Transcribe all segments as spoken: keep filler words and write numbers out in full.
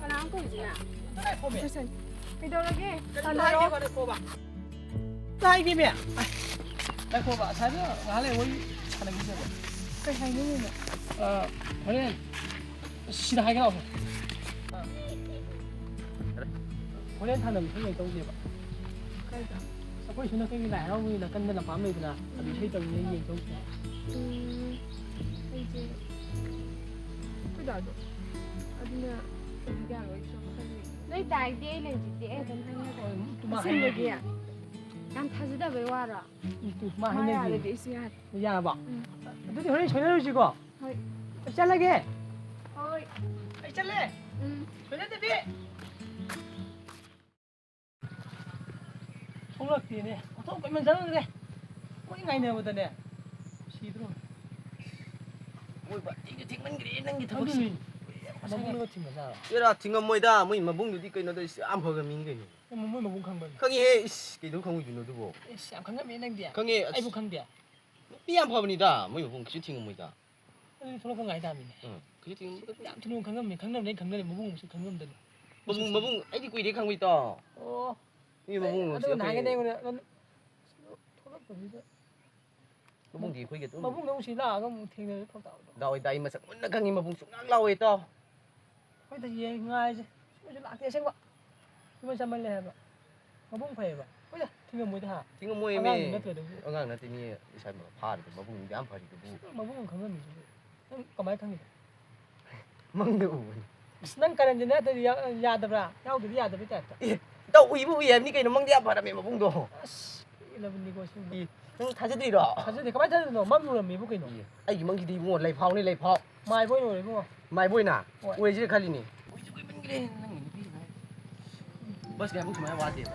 ꯀꯅꯥ ꯀꯧꯔꯤꯁꯤꯅ? ꯀꯩꯗꯧꯔꯒꯦ? ꯇꯥꯏꯒꯤꯃꯤ꯫ ꯉꯥꯏꯈꯣꯕ, ꯑꯁꯥꯏꯗ ꯉꯥꯏꯍꯥꯛ ꯂꯩ ꯋꯥꯔꯤ ꯁꯥꯟꯅꯈꯤꯁꯦꯕ꯫ ꯀꯩ ꯍꯥꯏꯅꯤꯡꯉꯤꯅꯣ? ꯑ, ꯍꯣꯔꯦꯟ ꯁꯤꯗ ꯍꯥꯏꯒꯦ ꯂꯥꯛꯑꯣ꯫ ꯑ, ꯍꯣꯔꯦꯟ ꯊꯥꯅꯕ ꯏꯁꯩ ꯇꯧꯁꯦꯕ꯫ ꯀꯥꯏꯗ? ꯑꯩꯈꯣꯏ ꯁꯣꯝ ꯅꯥꯀꯟꯒꯤ ꯂꯥꯏ ꯍꯔꯥꯎꯕꯒꯤ ꯅꯥꯀꯟꯗ ꯂꯝꯄꯥꯛ ꯑꯃ ꯂꯩꯗꯅ, ꯑꯗꯨ ꯏꯁꯩ ꯇꯧꯔꯤꯉꯩ ꯌꯦꯡꯊꯣꯛꯁꯦ꯫ ꯎꯝ, ꯑꯩꯁꯦ ꯑꯩꯈꯣꯏ ꯗꯥꯗꯣ ꯑꯗꯨꯅ ꯌꯥꯔꯣꯏꯗ꯭ꯔꯣ ꯈꯜꯂꯤ꯫ ꯅꯣꯏ ꯗꯥꯏꯗꯤ ꯑꯩ ꯂꯩꯁꯤꯗꯤ, ꯑꯩ ꯑꯗꯨꯝ ꯍꯥꯏꯅꯒꯦ꯫ ꯍꯣꯏ, ꯑꯗꯨꯃꯥꯏ ꯑꯁꯦꯡꯕꯒꯤ? ꯍꯥꯏꯅꯒꯦ꯫ ꯌꯥꯝ ꯊꯥꯖꯗꯕꯩ ꯋꯥꯔꯣ? ꯎꯝ, ꯇꯨ, ꯃꯥ ꯃꯥ ꯍꯥꯏꯅꯒꯦ꯫ ꯌꯥꯔꯗꯤ ꯑꯩꯁꯨ ꯌꯥꯔꯦ꯫ ꯌꯥꯔꯕꯣ? ꯎꯝ꯫ ꯑꯗꯨꯗꯤ ꯍꯣꯔꯦꯟ ꯁꯣꯏꯅꯔꯨꯁꯤꯀꯣ? ꯍꯣꯏ꯫ ꯑꯩ ꯆꯠꯂꯒꯦ꯫ ꯍꯣꯏ꯫ ꯑꯩ ꯆꯠꯂꯦ꯫ ꯎꯝ꯫ ꯁꯣꯏꯅꯗꯕꯤ꯫ ꯊꯣꯛꯂꯛꯇꯦꯅꯦ꯫ ꯑꯣꯟꯊꯣꯛ ꯀꯨꯏꯃꯟ ꯆꯪꯈ꯭ꯔꯦ꯫ ꯃꯣꯏ ꯉꯥꯏꯅꯕꯗꯅꯦ꯫ ꯁꯤꯗ꯭ꯔꯣ? ꯃꯣꯏ ꯕꯥ ꯊꯦꯡꯁꯨ ꯊꯦꯡꯃꯟꯈ꯭ꯔꯦ ꯅꯪꯒꯤ ꯊꯕꯛꯁꯤ꯫ ꯑꯗꯨꯅꯤ꯫ ꯉꯁꯥꯏ ꯅꯪꯅ ꯊꯤꯡꯕꯖꯥꯠꯂꯣ? ꯑꯦꯔꯥ, ꯊꯤꯡꯉꯝꯃꯣꯏꯗ꯫ ꯃꯣꯏ ꯃꯕꯨꯡꯗꯨꯗꯤ ꯀꯩꯅꯣꯗ ꯌꯥꯝ ꯐꯕ ꯃꯤꯅꯤ ꯀꯩꯅꯣ꯫ ꯃꯣꯏ ꯃꯕꯨꯡ ꯈꯪꯕ꯭ꯔꯅꯦ? ꯈꯪꯉꯤꯍꯦ꯫ ꯏꯁ, ꯀꯩꯗꯧ ꯈꯪꯉꯣꯏꯗꯣꯏꯅꯣ ꯑꯗꯨꯕꯣ? ꯏꯁ, ꯌꯥꯝ ꯈꯪꯉꯝꯃꯦ ꯅꯪꯗꯤ꯫ ꯈꯪꯉꯦ꯫ ꯑꯁ꯫ ꯑꯩꯕꯨ ꯈꯪꯗꯦ꯫ ꯅꯨꯄꯤ ꯌꯥꯝ ꯐꯕꯅꯤꯗ, ꯃꯣꯏ ꯃꯕꯨꯡ ꯀꯩꯁꯨ ꯊꯤꯡꯉꯝꯃꯣꯏꯗ꯫ ꯑꯗꯨꯗꯤ ꯊꯣꯛꯂꯛꯄ ꯉꯥꯏ ꯇꯥꯕꯅꯤꯅꯦ꯫ ꯎꯝ, ꯀꯩꯁꯨ ꯊꯤꯡꯉꯝꯃꯣꯏ꯫ ꯌꯥꯝ ꯊꯨꯅ ꯈꯪꯉꯝꯃꯦ, ꯈꯪꯉꯝꯗ꯭ꯔꯦ, ꯈꯪꯅꯔꯦ, ꯃꯕꯨꯡ ꯑꯃꯁꯨ ꯈꯪꯉꯝꯗꯅ꯫ ꯃꯕꯨꯡ, ꯃꯕꯨꯡ, ꯑꯩꯗꯤ ꯀꯨꯏꯔꯦ ꯈꯪꯕ, ꯏꯇꯥꯎ꯫ ꯑꯣ꯫ ꯃꯤ ꯃꯕꯨꯡ ꯑꯃꯁꯨ ꯑꯗꯨ ꯅꯍꯥꯟꯒꯩ ꯑꯩꯈꯣꯏ ꯑꯩꯉꯣꯟꯗ ꯅꯪ ꯊꯣꯛꯂꯛꯇꯕꯤꯗ꯫ ꯃꯕꯨꯡꯗꯤ ꯑꯩꯈꯣꯏꯒꯤ ꯑꯗꯨꯝ ꯃꯕꯨꯡꯗꯣ ꯑꯃꯨꯛ ꯁꯤ ꯂꯥꯛꯑꯒ ꯑꯃꯨꯛ ꯊꯦꯡꯅꯔꯗꯤ ꯐꯔꯛ ꯇꯥꯕꯗꯣ꯫ ꯗꯥ ꯍꯣꯏ, ꯗꯥ ꯑꯩ ꯃꯁꯛ ꯃꯨꯟꯅ ꯈꯪꯉꯤ, ꯃꯕꯨꯡ ꯁꯨꯡꯂꯥꯛ ꯂꯥꯛꯑꯣꯏ, ꯏꯇꯥꯎ꯫ ꯍꯣꯏꯗ, ꯌꯦꯡ ꯉꯥꯏꯁꯦ꯫ ꯃꯣꯏꯁꯨ ꯂꯥꯛꯇꯦ ꯑꯁꯦꯡꯕ꯫ ꯃꯣꯏ ꯆꯃꯜꯂꯦ ꯍꯥꯏꯕ꯫ ꯃꯕꯨꯡ ꯐꯩꯌꯦꯕ꯫ ꯍꯣꯏꯗ, ꯊꯤꯡꯉꯝꯃꯣꯏꯗ ꯍꯥ? ꯊꯤꯡꯉꯝꯃꯣꯏꯃꯤ꯫ ꯑꯉꯥꯡꯗꯤ ꯅꯠꯇ꯭ꯔꯦ ꯑꯗꯨꯕꯨ꯫ ꯑꯉꯥꯡ ꯅꯠꯇꯦ ꯃꯤ ꯏꯁꯥ ꯐꯥꯔꯤꯗꯣ, ꯃꯕꯨꯡ ꯌꯥꯝ ꯐꯔꯤꯗꯨꯕꯨ꯫ ꯃꯕꯨꯡ ꯑꯃ ꯈꯪꯉꯝꯃꯤꯁꯤꯕꯨ꯫ ꯅꯪ ꯀꯃꯥꯏꯅ ꯈꯪꯉꯤꯕ? ꯃꯪꯗ ꯎꯕꯅꯤ꯫ ꯑꯁ, ꯅꯪ ꯀꯔꯟꯁꯦ ꯅꯠꯇ꯭ꯔꯗꯤ ꯌꯥ-, ꯌꯥꯗꯕ꯭ꯔꯥ? ꯌꯥꯎꯗ꯭ꯔꯗꯤ ꯌꯥꯗꯕꯩ ꯇꯥꯏꯞꯇ꯫ ꯑꯦ, ꯏꯇꯥꯎ, ꯎꯏꯕꯨ ꯎꯏ ꯍꯥꯏꯕꯅꯤ ꯀꯩꯅꯣ, ꯃꯪꯗ ꯌꯥꯝ ꯐꯔꯝꯃꯦ ꯃꯕꯨꯡꯗꯣ꯫ ꯑꯁ, ꯄꯦꯜꯂꯕꯅꯤꯀꯣ ꯑꯁꯦꯡꯕ꯫ ꯑꯦ, ꯅꯪ ꯊꯥꯖꯗ꯭ꯔꯤꯔꯣ? ꯊꯥꯖꯗꯦ, ꯀꯃꯥꯏꯅ ꯊꯥꯖꯗꯣꯏꯅꯣ? ꯃꯪ ꯎꯔꯝꯃꯦꯕꯨ ꯀꯩꯅꯣ꯫ ꯑꯦ, ꯑꯩꯒꯤ ꯃꯪꯁꯤꯗꯤ ꯏꯕꯨꯡꯉꯣ, ꯂꯩꯐꯥꯎꯅꯤ, ꯂꯩꯐꯥꯎ꯫ ꯃꯥꯏꯕ ꯑꯣꯏꯅ ꯑꯣꯏꯔꯦ ꯏꯕꯨꯡꯉꯣ꯫ ꯃꯥꯏꯕ ꯑꯣꯏꯅ? ꯍꯣꯏ꯫ ꯑꯣꯏꯁꯤꯔ ꯈꯜꯂꯤꯅꯤ꯫ ꯀꯨꯏꯁꯨ ꯀꯨꯏꯃꯟꯈ꯭ꯔꯦ ꯅꯪꯒꯤ ꯅꯨꯄꯤꯁꯤꯅ꯫ ꯕꯁ ꯉꯥꯏꯕ ꯁꯨꯃꯥꯏꯅ ꯋꯥꯗꯦꯕ꯫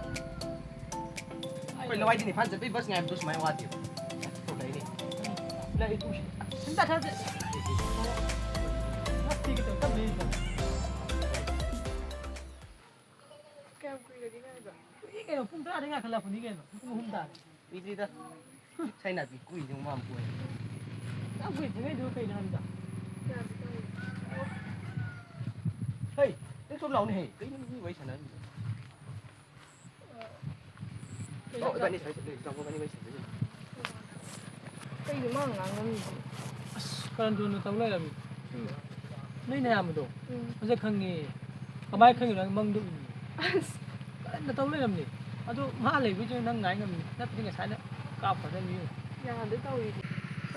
ꯑꯩꯈꯣꯏ ꯂꯋꯥꯏꯗꯩꯅ ꯏꯝꯐꯥꯜ ꯆꯠꯄꯩ ꯕꯁ ꯉꯥꯏꯕꯗꯣ ꯁꯨꯃꯥꯏꯅ ꯋꯥꯗꯦꯕ꯫ ꯂꯩꯅꯤ꯫ ꯂꯩ, ꯇꯨ꯫ ꯁꯨꯝ ꯇꯥꯊꯔꯁꯦ꯫ ꯅꯠꯇꯦ, ꯈꯤꯇꯪ ꯇꯞꯅ ꯌꯦꯡꯁꯤ꯫ ꯀꯌꯥꯝ ꯀꯨꯏꯔꯒꯦ? ꯀꯨꯏꯔꯦ ꯀꯩꯅꯣ, ꯄꯨꯡ ꯇꯔꯥꯗꯩ ꯉꯥꯏꯈꯠꯂꯛꯄꯅꯤ ꯀꯩꯅꯣ, ꯄꯨꯡ ꯑꯍꯨꯝ ꯇꯥꯔꯦ꯫ ꯀꯨꯏꯗ꯭ꯔꯤꯗ꯫ ꯁꯥꯏ ꯅꯥꯄꯤ ꯀꯨꯏꯗꯧ ꯃꯥꯟꯕ ꯑꯣꯏ꯫ ꯌꯥꯝ ꯀꯨꯏꯗ꯭ꯔꯤꯉꯩꯗꯨꯕꯨ ꯀꯩꯅꯣ ꯍꯥꯏꯕꯗ꯫ ꯍꯩ, ꯅꯪ ꯁꯨꯝ ꯂꯥꯎꯅꯦ ꯍꯩ꯫ ꯀꯩꯅꯣ ꯃꯤ ꯋꯥꯔꯤ ꯁꯥꯟꯅꯔꯝꯃꯤꯗꯣ? ꯀꯩꯅꯣ ꯂꯥꯎ, ꯏꯕꯥꯅꯤ ꯁꯥꯏ ꯆꯠꯂꯦ, ꯏꯆꯥꯄꯣꯛ ꯏꯕꯥꯅꯤ ꯋꯥꯔꯤ ꯁꯥꯟꯅꯔꯤꯁꯦ꯫ ꯀꯩꯅꯣ ꯃꯥ ꯉꯥꯡꯉꯝꯃꯤꯗꯣ? ꯑꯁ, ꯀꯔꯟ ꯇꯨꯔꯟ ꯇꯧ ꯂꯩꯔꯝꯃꯤ꯫ ꯎꯝ꯫ ꯅꯣꯏ ꯅꯌꯥꯝꯕꯗꯣ ꯎꯝ꯫ ꯃꯁꯛ ꯈꯪꯉꯦ꯫ ꯀꯃꯥꯏꯅ ꯈꯪꯉꯤꯅꯣ? ꯃꯪꯗ ꯎꯏꯅꯦ꯫ ꯑꯁ꯫ ꯀꯔꯟꯗ ꯇꯧ ꯂꯩꯔꯝꯃꯦ꯫ ꯑꯗꯣ ꯃꯥ ꯂꯩꯕꯩꯁꯨ ꯅꯪ ꯉꯥꯏ ꯉꯝꯃꯤ꯫ ꯅꯠꯇ꯭ꯔꯗꯤ ꯉꯁꯥꯏꯅ ꯀꯥꯞꯈ꯭ꯔꯗꯕꯅꯤ꯫ ꯌꯥꯗ ꯇꯧꯔꯤꯗꯤ꯫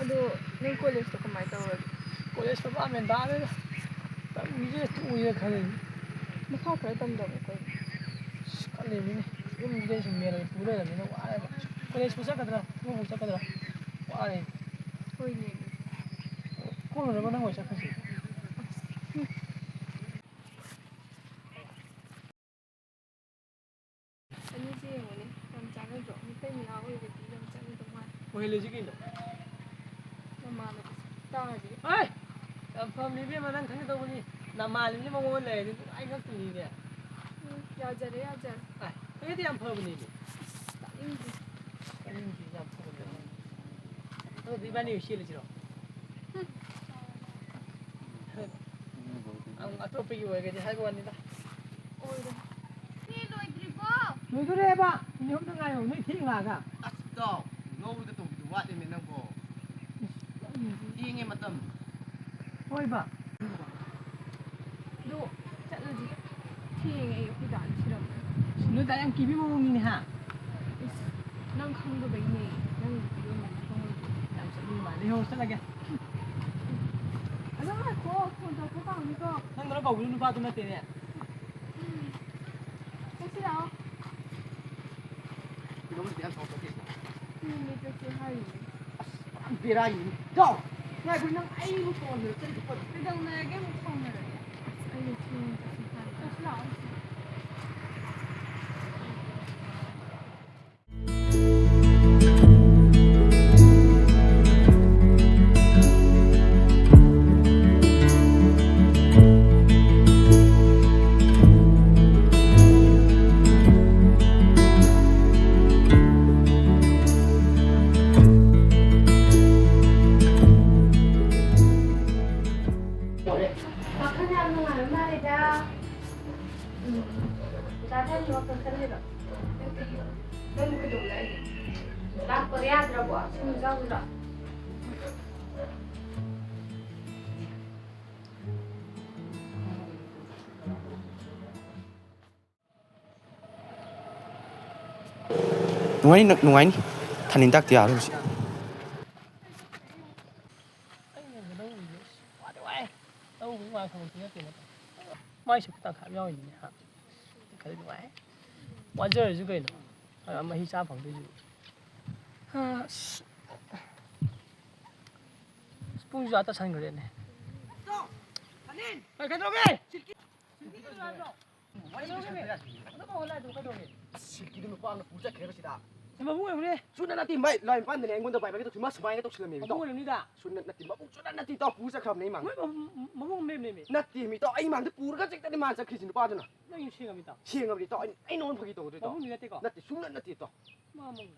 ꯑꯗꯣ ꯅꯪ ꯀꯣꯂꯦꯖꯇꯣ ꯀꯃꯥꯏꯅ ꯇꯧꯔꯒꯦ? ꯀꯣꯂꯦꯖꯇꯣ ꯚꯥꯞ ꯃꯦꯟ ꯇꯥꯗꯦꯗ꯫ ꯇꯝꯃꯤꯁꯦ ꯇꯣꯛꯑꯣꯏꯗ ꯈꯜꯂꯤꯅꯤ꯫ ꯃꯈꯥ ꯈꯔ ꯇꯝꯗꯕ ꯑꯩꯈꯣꯏ꯫ ꯑꯁ, ꯈꯜꯂꯤꯃꯤꯅꯦ꯫ ꯌꯨꯝꯁꯤꯗ ꯁꯨꯝ ꯃꯦꯟ ꯑꯣꯏꯅ ꯄꯨ ꯂꯩꯔꯕꯅꯤꯅ ꯋꯥꯔꯦꯕ꯫ ꯀꯣꯂꯦꯖꯄꯨ ꯆꯠꯀꯗ꯭ꯔꯥ? ꯊꯕꯛꯄꯨ ꯆꯠꯀꯗ꯭ꯔꯥ? ꯋꯥꯔꯦ꯫ ꯍꯣꯏꯅꯦ꯫ ꯀꯣꯏꯔꯨꯔꯕ ꯅꯪ ꯑꯣꯏ ꯆꯠꯈ꯭ꯔꯁꯤ꯫ ꯑꯅꯤꯁꯦ ꯌꯦꯡꯉꯨꯅꯦ, ꯌꯥꯝ ꯆꯥꯟꯅꯗ꯭ꯔꯣ? ꯃꯤꯇꯩ ꯃꯅꯥꯎ ꯑꯣꯏꯔꯗꯤ ꯌꯥꯝ ꯆꯥꯟꯅꯗꯧ ꯃꯥꯜꯂꯦ꯫ ꯑꯣꯏꯍꯜꯂꯁꯤ ꯀꯩꯅꯣ꯫ ꯅꯃꯥꯟꯅꯕꯁꯦ ꯇꯥꯔꯗꯤ꯫ ꯍꯩ! ꯌꯥꯝ ꯐꯕꯅꯤ ꯏꯕꯦꯝꯃ, ꯅꯪ ꯈꯪꯒꯗꯧꯕꯅꯤ꯫ ꯅꯃꯥꯟꯅꯕꯤꯁꯦ ꯃꯉꯣꯟꯗ ꯂꯩꯔꯗꯤ ꯅꯨꯡꯉꯥꯏ ꯉꯛꯇꯣꯏꯅꯤꯅꯦ꯫ ꯎꯝ, ꯌꯥꯖꯔꯦ, ꯌꯥꯖꯔꯦ꯫ ꯑꯥꯏ, ꯑꯩꯒꯤꯗꯤ ꯌꯥꯝ ꯐꯕꯅꯦꯃꯤ꯫ ꯑꯁ, ꯇꯥꯅꯤꯡꯗꯦ꯫ ꯇꯥꯅꯤꯡꯗꯦ, ꯌꯥꯝ ꯐꯕꯅꯦ꯫ ꯑꯗꯨꯗꯤ ꯏꯕꯥꯅꯤ ꯑꯣꯏ ꯆꯦꯜꯂꯁꯤꯔꯣ? ꯍꯨꯝ꯫ ꯑꯪ, ꯑꯇꯣꯞꯄꯒꯤ ꯑꯣꯏꯔꯒꯗꯤ ꯍꯥꯏꯕ ꯋꯥꯅꯤꯗ꯫ ꯑꯣꯏꯔꯦ꯫ ꯁꯤ ꯂꯣꯏꯗ꯭ꯔꯤꯕꯣ? ꯂꯣꯏꯗꯣꯔꯦꯕ꯫ ꯃꯤꯅꯤꯠ ꯑꯍꯨꯝꯇ ꯉꯥꯏꯔꯦ꯫ ꯅꯣꯏ ꯊꯦꯡ ꯂꯥꯛꯑꯒ꯫ ꯑꯁ, ꯏꯇꯥꯎ, ꯉꯧꯔꯒ ꯇꯧꯕꯤꯗꯨ ꯋꯥꯠꯂꯤꯅꯦ ꯅꯪꯕꯣ꯫ ꯏꯁ, ꯊꯦꯡꯉꯦ ꯃꯇꯝ꯫ ꯍꯣꯏꯕ꯫ ꯑꯗꯣ ꯆꯠꯂꯁꯤ꯫ ꯊꯦꯡꯉꯦ, ꯑꯩ ꯑꯩꯈꯣꯏ ꯗꯥꯅ ꯊꯤꯔꯝꯃꯅꯤ꯫ ꯅꯣꯏ ꯗꯥ ꯌꯥꯝ ꯀꯤꯕꯤ ꯃꯑꯣꯡꯅꯤꯅꯦ, ꯍꯥ? ꯏꯁ, ꯅꯪ ꯈꯪꯗꯕꯩꯅꯦ꯫ ꯅꯪ ꯏꯔꯣꯟꯕꯗꯤ ꯈꯪꯉꯣꯏꯗ꯭ꯔꯣ? ꯌꯥꯝ ꯆꯠꯅꯤꯡꯕ ꯃꯥꯜꯂꯦ꯫ ꯍꯣ, ꯆꯠꯂꯒꯦ꯫ ꯑꯗꯣ ꯉꯥꯏꯈꯣ, ꯐꯣꯟ ꯇꯧꯔꯛꯄ ꯀꯥꯎꯅꯤꯀꯣ꯫ ꯅꯪ ꯅꯔꯣ ꯀꯧꯕꯗꯨ ꯅꯨꯄꯥꯗꯨ ꯅꯠꯇꯦꯅꯦ꯫ ꯎꯝ꯫ ꯆꯠꯁꯤ ꯂꯥꯛꯑꯣ꯫ ꯀꯤꯂꯣꯃꯤꯇꯔ ꯀꯌꯥ ꯁꯥꯡꯅ ꯆꯠꯇꯣꯏꯁꯤꯅ? ꯀꯤꯂꯣꯃꯤꯇꯔꯁꯦ ꯍꯥꯏꯔꯤꯅꯦ꯫ ꯑꯁ, ꯄꯨꯔꯥ ꯕꯦꯔꯥꯅꯤ꯫ ꯆꯥꯎ! ꯉꯥꯏꯈꯣ, ꯅꯪ ꯑꯩꯕꯨ ꯐꯣꯟꯗ ꯆꯠꯂꯤꯗꯣ ꯀꯩꯅꯣ? ꯀꯩꯗꯧꯅꯔꯒꯦ? ꯑꯃꯨꯛ ꯁꯥꯎꯅꯔꯒꯦ? ꯑꯁ, ꯑꯩꯅ ꯊꯦꯡꯅ ꯆꯠꯁꯤ ꯍꯥꯏꯔꯒ꯫ ꯆꯠꯁꯤ ꯂꯥꯛꯑꯣ꯫ ꯅꯪ ꯀꯩꯗꯧꯕ ꯂꯥꯛꯏꯅꯣ? ꯂꯥꯛꯄꯗ ꯌꯥꯗ꯭ꯔꯕꯣ? ꯁꯤꯡꯖꯨ ꯆꯥꯎꯁꯤꯔꯣ? ꯅꯨꯡꯉꯥꯏꯅꯤ, ꯅꯨꯡꯉꯥꯏꯅꯤ꯫ ꯊꯥꯅꯤꯟ ꯇꯥꯛꯇ ꯌꯥꯔꯣꯏ ꯍꯧꯖꯤꯛ꯫ ꯑꯩꯅ ꯂꯧꯔꯤꯁꯦ ꯋꯥꯗꯤ ꯋꯥꯏ꯫ ꯂꯧꯕꯒꯤ ꯋꯥ ꯊꯕꯛꯇꯤ ꯅꯠꯇꯦ ꯅꯠꯇ꯭ꯔꯥ? ꯃꯥꯏꯁꯨ ꯈꯤꯇꯪ ꯈꯥꯏꯕ ꯌꯥꯎꯔꯤꯅꯤꯅꯦ ꯍꯥ꯫ ꯈꯔ ꯅꯨꯡꯉꯥꯏ꯫ ꯋꯥꯖꯔꯁꯨ ꯀꯩꯅꯣ꯫ ꯑ, ꯃꯍꯤ ꯆꯥ ꯐꯪꯗꯣꯏꯁꯤꯕꯨ꯫ ꯑꯁ꯫ ꯑꯁ, ꯄꯨꯡꯁꯨ ꯑꯥ ꯇꯥꯁꯟꯈ꯭ꯔꯦꯅꯦ꯫ ꯑꯦ, ꯀꯩꯗꯧꯔꯒꯦ? ꯁꯤꯜꯀꯤꯗꯨ ꯅꯨꯄꯥ ꯑꯃꯅ ꯄꯨ ꯆꯠꯈ꯭ꯔꯦꯕ ꯁꯤꯗ꯫ ꯁꯤ ꯃꯕꯨꯡ ꯑꯣꯏꯕꯅꯦ꯫ ꯁꯨꯅ ꯅꯠꯇꯦ, ꯃꯥꯏ ꯂꯥꯏ ꯃꯄꯥꯟꯗꯅꯦ ꯑꯩꯉꯣꯟꯗ ꯚꯥꯏ ꯚꯥꯏ ꯇꯧꯁꯤ, ꯃꯥ ꯁꯨꯃꯥꯏꯅ ꯇꯧꯁꯤꯜꯂꯝꯃꯦꯕ ꯃꯕꯨꯡ ꯏꯇꯥꯎ꯫ ꯑꯣꯏꯔꯝꯅꯤꯗ꯫ ꯁꯨꯅ ꯅꯠꯇꯦ, ꯃꯕꯨꯡ ꯁꯨꯅ ꯅꯠꯇꯦ ꯏꯇꯥꯎ, ꯄꯨ ꯆꯠꯈ꯭ꯔꯕꯅꯦ ꯏꯃꯥ꯫ ꯃꯣꯏ ꯃꯕꯨꯡ, ꯃꯕꯨꯡ ꯃꯦꯝ ꯅꯦꯝꯃꯦ꯫ ꯅꯠꯇꯦ ꯃꯤ ꯏꯇꯥꯎ, ꯑꯩ ꯃꯥꯡꯗ ꯄꯨꯔꯒ ꯆꯠꯇꯅꯦ ꯃꯥꯅ ꯆꯠꯈ꯭ꯔꯤꯁꯤ ꯅꯨꯄꯥꯗꯨꯅ꯫ ꯅꯪ ꯁꯦꯡꯉꯕ ꯏꯇꯥꯎ꯫ ꯁꯦꯡꯉꯕꯅꯤ ꯏꯇꯥꯎ, ꯑꯩ, ꯑꯩ ꯅꯉꯣꯟꯗ ꯐꯥꯒꯤ ꯇꯧꯒꯗ꯭ꯔꯣ ꯏꯇꯥꯎ? ꯃꯕꯨꯡꯗꯤ ꯅꯠꯇꯦꯀꯣ? ꯅꯠꯇꯦ, ꯁꯨꯅ ꯅꯠꯇꯦ ꯏꯇꯥꯎ꯫ ꯃꯥ ꯃꯕꯨꯡ꯫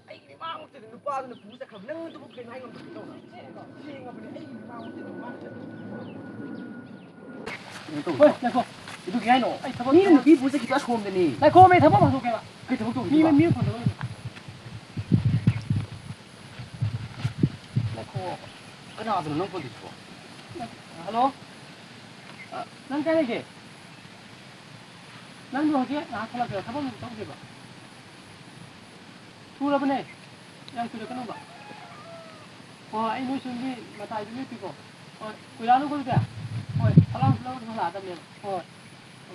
ꯑꯩꯒꯤ ꯃꯃꯥꯡꯃꯛꯇꯗ ꯅꯨꯄꯥꯗꯨꯅ ꯄꯨ ꯆꯠꯈ꯭ꯔꯕ ꯅꯪ ꯑꯗꯨꯕꯨ ꯀꯩꯅꯣ ꯍꯥꯏ ꯉꯝꯗꯕ ꯏꯇꯥꯎ? ꯁꯦꯡꯉꯕꯅꯤ, ꯑꯩꯒꯤ ꯃꯃꯥꯡꯃꯛꯇꯗ ꯃꯥꯅ ꯆꯠꯈ꯭ꯔꯕ꯫ ꯀꯩꯅꯣ ꯇꯧꯕ꯫ ꯍꯣꯏ, ꯉꯥꯏꯈꯣ꯫ ꯀꯩꯗꯧꯒꯦ ꯍꯥꯏꯅꯣ? ꯑꯩ ꯊꯕꯛ ꯃꯤꯅ ꯊꯕꯛ ꯅꯨꯄꯤ ꯄꯨ ꯆꯠꯈꯤꯕ ꯑꯁꯣꯝꯗꯅꯤ꯫ ꯉꯥꯏꯈꯣ, ꯃꯤ ꯊꯕꯛ ꯑꯃ ꯍꯥꯡꯗꯣꯛꯀꯦꯕ꯫ ꯀꯩ ꯊꯕꯛ ꯃꯤ, ꯇꯧꯗꯣꯏꯕ? ꯃꯤ ꯐꯣꯟ ꯇꯧꯔꯛꯏꯅꯦ꯫ ꯉꯥꯏꯈꯣ꯫ ꯀꯅꯥꯗꯅꯣ ꯅꯪ ꯐꯣꯟ ꯇꯧꯔꯤꯁꯤꯕꯣ? ꯍꯜꯂꯣ? ꯑ, ꯅꯪ ꯀꯥꯏ ꯂꯩꯒꯦ? ꯅꯪꯗꯣ ꯍꯧꯖꯤꯛ ꯉꯥꯏꯍꯥꯛ ꯊꯣꯛꯂꯛꯀꯦꯔꯣ? ꯊꯕꯛ ꯑꯃ ꯇꯧꯁꯦꯕ꯫ ꯊꯨꯔꯕꯅꯦ꯫ ꯌꯥꯝ ꯀꯨꯏꯔꯛꯀꯅꯣꯕ꯫ ꯍꯣꯏ, ꯍꯣꯏ, ꯑꯩ ꯅꯣꯏ ꯁꯣꯝꯒꯤ ꯃꯇꯥꯏꯗ ꯂꯦꯞꯄꯤꯀꯣ꯫ ꯍꯣꯏ, ꯀꯨꯏꯔꯛꯑꯅꯨꯀꯣ ꯑꯗꯨꯗꯤ꯫ ꯍꯣꯏ, ꯐꯠ ꯂꯥꯎ ꯐꯠ ꯂꯥꯎ ꯍꯜꯂꯛꯑꯗꯕꯅꯦꯕ꯫ ꯍꯣꯏ, ꯍꯣꯏ꯫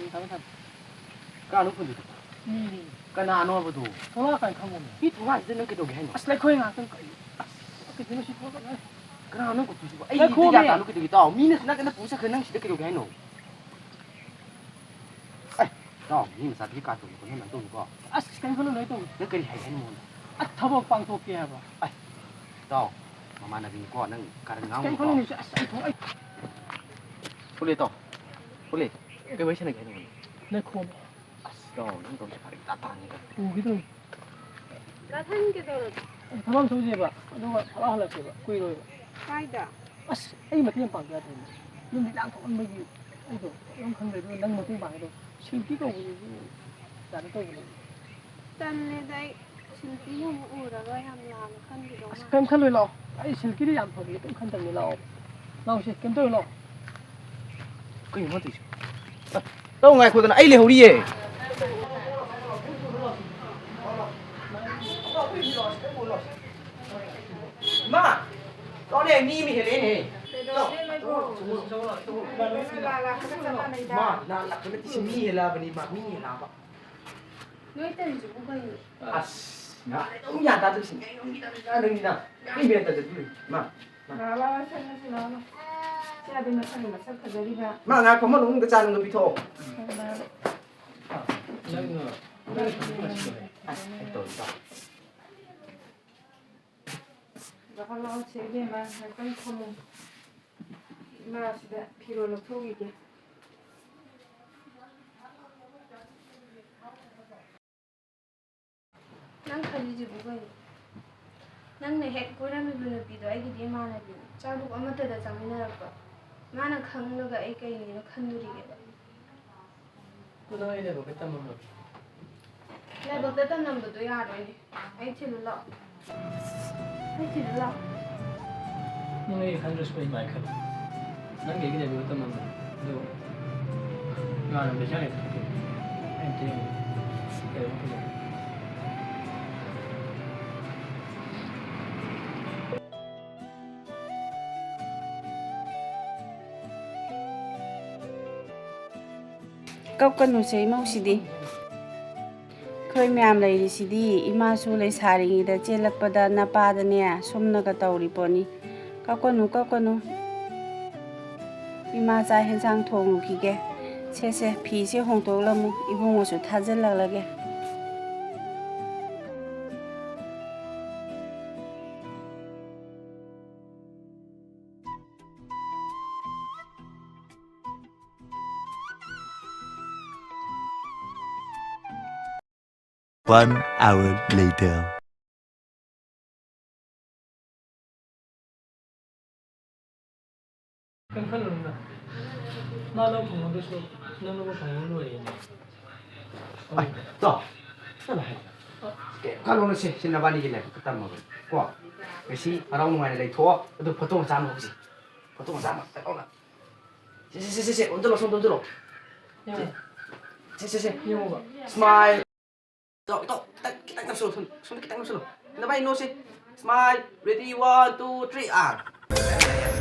ꯎꯝ, ꯊꯝꯃꯦ, ꯊꯝꯃꯦ꯫ ꯀꯅꯥꯅꯣ ꯐꯣꯟꯗꯣꯏꯗꯣ? ꯃꯤꯅꯦ꯫ ꯀꯅꯥꯅꯣ ꯍꯥꯏꯕꯗꯣ? ꯊꯣꯛꯂꯛꯑꯀꯥꯟꯗ ꯈꯪꯉꯣꯅꯦ꯫ ꯃꯤ ꯊꯣꯡꯒꯥꯟꯁꯤꯗ ꯅꯪ ꯀꯩꯗꯧꯒꯦ ꯍꯥꯏꯅꯣ? ꯑꯁ, ꯂꯩꯈꯣꯏ ꯉꯥꯛꯇꯪ ꯀꯔꯤ? ꯑꯁ, ꯀꯩꯗꯧꯅꯣ ꯁꯤ ꯊꯣꯛꯂꯛꯀꯅꯣ꯫ ꯀꯅꯥꯅꯣ ꯅꯪ ꯀꯣꯛꯇꯨꯁꯤꯕꯣ? ꯑꯩ ꯂꯩꯈꯣꯝꯃꯦ꯫ ꯒ꯭ꯌꯥꯟ ꯇꯥꯅꯣ ꯀꯩꯗꯧꯒꯦ? ꯇꯥꯎ, ꯃꯤꯅ ꯅꯪ ꯀꯟꯅ ꯄꯨ ꯆꯠꯈ꯭ꯔꯦ, ꯅꯪ ꯁꯤꯗ ꯀꯩꯗꯧꯒꯦ ꯍꯥꯏꯅꯣ? ꯑꯦ, ꯏꯇꯥꯎ, ꯃꯤ ꯃꯆꯥꯗꯨꯒꯤ ꯀꯥꯔꯇꯨꯟ ꯀꯣꯟꯅ ꯅꯪ ꯇꯧꯅꯨꯀꯣ꯫ ꯑꯁ, ꯀꯩꯝ ꯈꯜꯂꯨꯅꯨ, ꯑꯩ ꯇꯧꯒꯦ꯫ ꯅꯪ ꯀꯔꯤ ꯍꯥꯏꯒꯦ ꯍꯥꯏꯅꯣ ꯃꯉꯣꯟꯗ? ꯑꯁ, ꯊꯕꯛ ꯄꯥꯡꯊꯣꯛꯀꯦ ꯍꯥꯏꯕ꯫ ꯑꯦ, ꯏꯇꯥꯎ, ꯃꯃꯥꯟꯅꯕꯤꯅꯤꯀꯣ, ꯅꯪ ꯀꯥꯔꯟ ꯑꯁ, ꯀꯩꯝ ꯉꯥꯡꯅꯨꯀꯣ꯫ ꯈꯜꯂꯨꯅꯨ, ꯑꯁ, ꯑꯩ ꯊꯣꯛ-, ꯑꯩ ꯄꯨꯂꯦ, ꯏꯇꯥꯎ, ꯄꯨꯂꯦ, ꯀꯩ ꯋꯥꯔꯤ ꯁꯥꯟꯅꯒꯦ ꯍꯥꯏꯅꯣ ꯃꯉꯣꯟꯗ? ꯂꯩꯈꯣꯝ꯫ ꯑꯁ, ꯏꯇꯥꯎ, ꯅꯪ ꯇꯧꯔꯤꯁꯦ ꯐꯔꯦ ꯏꯇꯥ ꯇꯥꯅꯤꯗ꯫ ꯎꯈꯤꯗ꯭ꯔꯣ? ꯗꯥ ꯊꯟ ꯀꯩꯗꯧꯔꯒꯦ? ꯑꯩ ꯊꯕꯛ ꯑꯃ ꯆꯠꯂꯨꯁꯦꯕ, ꯑꯗꯨꯒ ꯐꯠ ꯂꯥꯎ ꯍꯜꯂꯛꯀꯦꯕ, ꯀꯨꯏꯔꯣꯏꯕ꯫ ꯀꯥꯏꯗ? ꯑꯁ, ꯑꯩ ꯃꯇꯦꯡ ꯑꯃ ꯄꯥꯡꯗ ꯌꯥꯗ꯭ꯔꯦꯅꯦ꯫ ꯌꯨꯝꯗ ꯏꯔꯥꯡ ꯊꯣꯛꯃꯟꯕꯒꯤ ꯑꯩꯗꯣ ꯀꯩꯝ ꯈꯪꯗ꯭ꯔꯦ, ꯑꯗꯨꯅ ꯅꯪ ꯃꯇꯦꯡ ꯄꯥꯡꯒꯗꯕ꯫ ꯁꯤꯜꯀꯤ ꯀꯧꯕꯗꯨꯁꯨ ꯀꯩꯅꯣ ꯇꯧꯕꯅꯦ꯫ ꯇꯜꯂꯦꯗ ꯑꯩ꯫ ꯁꯤꯜꯀꯤꯅ ꯑꯃꯨꯛ ꯎꯔꯒ ꯌꯥꯝ ꯂꯥꯟꯅ ꯈꯟꯈꯤꯗꯧ ꯑꯁ, ꯃꯥꯜꯂꯦ꯫ ꯀꯩꯝ ꯈꯜꯂꯣꯏ, ꯂꯥꯛꯑꯣ꯫ ꯑꯩ ꯁꯤꯜꯀꯤꯗꯤ ꯌꯥꯝ ꯐꯕꯅꯦ, ꯀꯩꯝ ꯈꯟꯗꯕꯅꯦ, ꯂꯥꯛꯑꯣ꯫ ꯂꯥꯛꯑꯣꯁꯦ, ꯀꯩꯝ ꯇꯧꯔꯣꯏ, ꯂꯥꯛꯑꯣ꯫ ꯀꯩꯅꯣ ꯃꯥ ꯇꯧꯔꯤꯁꯦ? ꯑ, ꯇꯧ, ꯉꯥꯏꯈꯣꯗꯅ, ꯑꯩ ꯂꯩꯍꯧꯔꯤꯌꯦ꯫ ꯏꯃꯥ! ꯂꯥꯛꯑꯣꯅꯦ, ꯃꯤ ꯑꯃ ꯍꯦꯜꯂꯛꯑꯦꯅꯦ꯫ ꯀꯩꯗꯧꯔꯒꯦ ꯅꯣꯏꯕꯣ? ꯆꯪꯉꯛꯑꯣ, ꯆꯪꯉꯛꯑꯣ, ꯆꯪꯉꯛꯑꯣ, ꯆꯪꯉꯛꯑꯣ꯫ ꯂꯥꯛꯄꯒ ꯆꯞ ꯃꯥꯟꯅꯩꯗ꯫ ꯏꯃꯥ, ꯂꯥꯛ-, ꯂꯥꯛꯄ ꯅꯠꯇꯦ, ꯁꯤ ꯃꯤ ꯍꯦꯜꯂꯛꯑꯕꯅꯤ, ꯏꯃꯥ, ꯃꯤ ꯍꯦꯜꯂꯛꯑꯕ꯫ ꯅꯣꯏ ꯇꯧꯔꯤꯁꯤꯕꯨ ꯀꯩꯅꯣ? ꯑꯁ, ꯉꯥꯏ ꯑꯗꯨꯝ ꯒ꯭ꯌꯥꯟ ꯇꯥꯗꯕꯁꯤ, ꯉꯥꯏ ꯑꯗꯨꯝ ꯒ꯭ꯌꯥꯟ ꯇꯥꯗꯕꯁꯤ, ꯉꯥꯏ ꯑꯗꯨꯝ ꯒ꯭ꯌꯥꯟ ꯇꯥꯗꯕꯁꯤ, ꯏꯃꯥ, ꯏꯃꯥ꯫ ꯂꯥꯛꯑꯣ, ꯂꯥꯛꯑꯣ, ꯁꯦꯡꯅꯁꯤ ꯂꯥꯛꯑꯣ꯫ ꯁꯤ ꯑꯗꯨ ꯃꯁꯛ, ꯃꯁꯛ ꯐꯖꯔꯤꯕ꯫ ꯃꯥ ꯉꯥꯏꯈꯣ, ꯃꯅꯨꯡꯗ ꯆꯥ ꯅꯨꯡꯗꯣ ꯄꯤꯊꯣꯛꯑꯣ꯫ ꯍꯣꯏ, ꯂꯥꯛꯑꯣ꯫ ꯑꯁ, ꯑꯩ ꯇꯧꯔꯤ ꯇꯥꯎ꯫ ꯂꯥꯛꯑꯣ, ꯂꯥꯛꯑꯣ, ꯁꯦ ꯏꯕꯦꯝꯃ, ꯉꯥꯛꯇꯪ ꯐꯝꯃꯣ꯫ ꯏꯃꯥ ꯁꯤꯗ ꯐꯤꯔꯣꯜ ꯂꯧꯊꯣꯛꯈꯤꯒꯦ꯫ ꯅꯪ ꯈꯜꯂꯤꯁꯤꯕꯨ ꯀꯩꯅꯣ? ꯅꯪꯅ ꯍꯦꯛ ꯀꯣꯏꯔꯝꯃꯤꯕ ꯅꯨꯄꯤꯗꯣ ꯑꯩꯒꯤꯗꯤ ꯏꯃꯥꯟꯅꯕꯤꯅꯤ꯫ ꯆꯥꯛꯂꯨꯛ ꯑꯃꯠꯇꯗ ꯆꯥꯃꯤꯟꯅꯔꯛꯄ꯫ ꯃꯥꯅ ꯈꯪꯂꯒ ꯑꯩ ꯀꯩꯅꯦꯅ ꯈꯟꯗꯣꯔꯤꯒꯦꯕ? ꯑꯗꯣ ꯅꯪ ꯑꯩ ꯂꯥꯏꯕꯛꯇ ꯇꯝꯃꯝꯃꯒꯦ꯫ ꯂꯥꯏꯕꯛꯇ ꯇꯝꯂꯝꯕꯗꯣ ꯌꯥꯔꯣꯏꯅꯦ꯫ ꯑꯩ ꯊꯤꯜꯂꯨ ꯂꯥꯛꯑꯣ꯫ ꯑꯩ ꯊꯤꯜꯂꯨ ꯂꯥꯛꯑꯣ꯫ ꯅꯪ ꯑꯩ ꯈꯟꯗ꯭ꯔꯁꯨ ꯑꯩ ꯃꯥꯏ ꯈꯜꯂꯤ꯫ ꯅꯪꯒꯤ ꯑꯩꯒꯤ ꯂꯩꯕ ꯃꯇꯝ ꯑꯃ꯫ ꯑꯗꯨ ꯏꯃꯥꯟꯅꯕ ꯄꯩꯁꯥ ꯂꯩꯇ꯭ꯔꯗꯤ ꯑꯩ ꯑꯝꯇ ꯌꯦꯡꯒꯦ꯫ ꯀꯩꯅꯣ ꯈꯪꯗꯦ꯫ ꯀꯞꯀꯅꯨꯁꯦ ꯏꯃꯧꯁꯤꯗꯤ꯫ ꯑꯩꯈꯣꯏ ꯃꯌꯥꯝ ꯂꯩꯔꯤꯁꯤꯗꯤ ꯏꯃꯥꯁꯨ ꯂꯩꯁꯥꯔꯤꯉꯩꯗ ꯆꯦꯜꯂꯛꯄꯗ ꯅꯄꯥꯗꯅꯦ ꯁꯨꯝꯅꯒ ꯇꯧꯔꯤ ꯄꯣꯠꯅꯤ꯫ ꯀꯞꯀꯅꯨ, ꯀꯞꯀꯅꯨ꯫ ꯏꯃꯥ ꯆꯥꯛ ꯍꯦꯟꯖꯥꯡ ꯊꯣꯡꯉꯨꯈꯤꯒꯦ꯫ ꯁꯦ, ꯁꯦ, ꯐꯤꯁꯦ ꯍꯣꯡꯗꯣꯛꯂꯝꯃꯨ꯫ ꯏꯕꯨꯡꯉꯣꯁꯨ ꯊꯥꯖꯤꯜꯂꯛꯂꯒꯦ꯫ One hour later. ꯀꯩꯝ ꯈꯜꯂꯨꯅꯨꯗ꯫ ꯃꯥ ꯂꯧ ꯐꯪꯍꯧꯗ꯭ꯔꯁꯨ ꯅꯪ ꯂꯧꯕ ꯐꯪꯍꯧ ꯂꯣꯏꯔꯦꯅꯦ꯫ ꯑꯩ, ꯇꯣ, ꯅꯪꯅ ꯍꯥꯏ꯫ ꯀꯩꯝ ꯈꯜꯂꯨꯅꯨꯁꯦ, ꯁꯤ ꯅꯕꯥꯅꯤꯒꯤ ꯂꯥꯏꯕꯛꯇ ꯇꯝꯃꯕꯅꯤ꯫ ꯀꯣ? ꯉꯁꯤ ꯍꯔꯥꯎ ꯅꯨꯡꯉꯥꯏꯅ ꯂꯩꯊꯣꯛꯑꯣ, ꯑꯗꯨ ꯐꯣꯇꯣ ꯃꯆꯥ ꯑꯃ ꯂꯧꯁꯤ꯫ ꯐꯣꯇꯣ ꯃꯆꯥ ꯑꯃ ꯇꯛ ꯂꯥꯎꯅ꯫ ꯁꯦ, ꯁꯦ, ꯁꯦ, ꯁꯦ, ꯁꯦ, ꯑꯣꯟꯁꯤꯜꯂꯣ, ꯁꯣꯝꯗ ꯑꯣꯟꯁꯤꯜꯂꯣ꯫ ꯁꯦ, ꯁꯦ, ꯁꯦ, ꯁꯦ, ꯁꯦ꯫ ꯁ꯭ꯃꯥꯏꯜ꯫ ꯇꯣ, ꯇꯣ, ꯇꯛ, ꯈꯤꯇꯪ ꯅꯛꯁꯤꯜꯂꯣ, ꯁꯣꯝ-, ꯁꯣꯝꯗ ꯈꯤꯇꯪ ꯅꯛꯁꯤꯜꯂꯣ꯫ ꯅꯕꯥꯅꯤ ꯅꯣꯛꯁꯤ꯫ ꯁ꯭ꯃꯥꯏꯜ, ꯔꯦꯗꯤ, ꯋꯥꯟ, ꯇꯨ, ꯊ꯭ꯔꯤ, ꯑꯥ꯫